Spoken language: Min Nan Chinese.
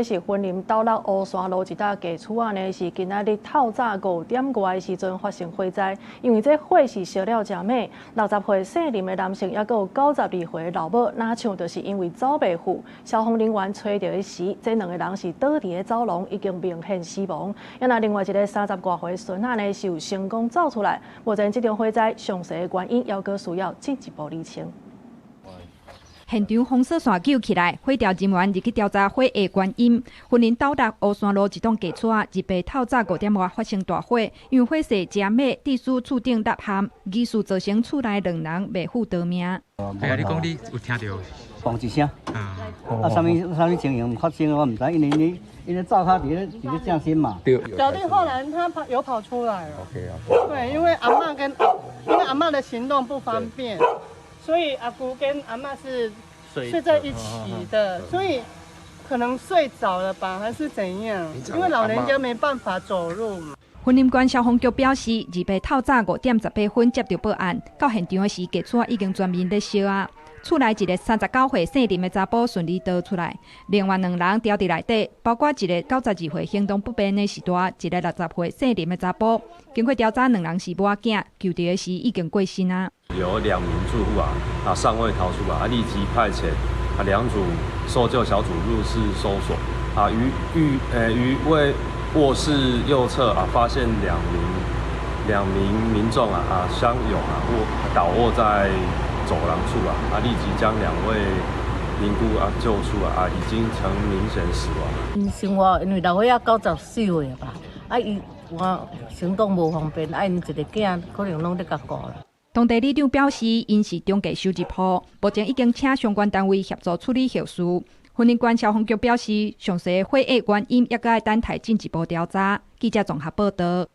這是雲林斗六烏山路一搭家厝仔呢，是今仔日透早5點外的時陣發生火災，因為這火勢燒了誠猛，60歲姓林的男性，抑閣有92歲的老母，若像就是因為走袂赴，消防人員揣著的時，這兩個人是倒佇咧走廊，已經明顯死亡。啊若另外一個30外歲孫仔呢，是有成功走出來。目前這場火災詳細的原因，猶閣需要進一步釐清。現場封鎖線救起來，火調人員入去調查火的原因。雲林斗六烏山路一棟家厝仔，日晡透早5點外發生大火，因為火勢誠猛，致使厝頂塌陷，疑似造成厝內兩人袂赴逃命。哎呀，你講你有聽著？嘣一聲，啊，啥物啥物情形發生我毋知，因為你因為灶跤佇咧正身嘛。對。表弟後來他跑有跑出來了。 OK 啊。對，因為阿嬤的行動不方便。所以阿姑跟阿嬤是睡在一起的，所以可能睡着了吧，還是怎樣？因為老人家沒辦法走路嘛。雲林縣消防局表示，日晡透早5點18分接到報案，到現場的時，家厝已經全面咧燒啊。厝內一個39歲姓林的查埔順利逃出來，另外兩人牢佇內底，包括一個92歲行動不便的序大，一個60歲姓林的查埔。經過調查，兩人是母仔，救著的時已經過身啊。有兩名住戶啊，尚未逃出啊，立即派遣兩組搜救小組入室搜索啊，於位臥室右側啊，發現兩名民眾啊相擁啊臥倒臥在走廊處啊，立即將兩位民姑啊救出啊，已經呈明顯死亡。生活因為老歲仔94歲吧，啊伊我行動無方便，啊𪜶一个囝可能攏咧共顧啦。當地里長表示，𪜶是中低收入戶，目前已經請相關單位協助處理後事。雲林縣消防局表示，詳細火災原因猶閣愛等待進一步調查。記者綜合報道。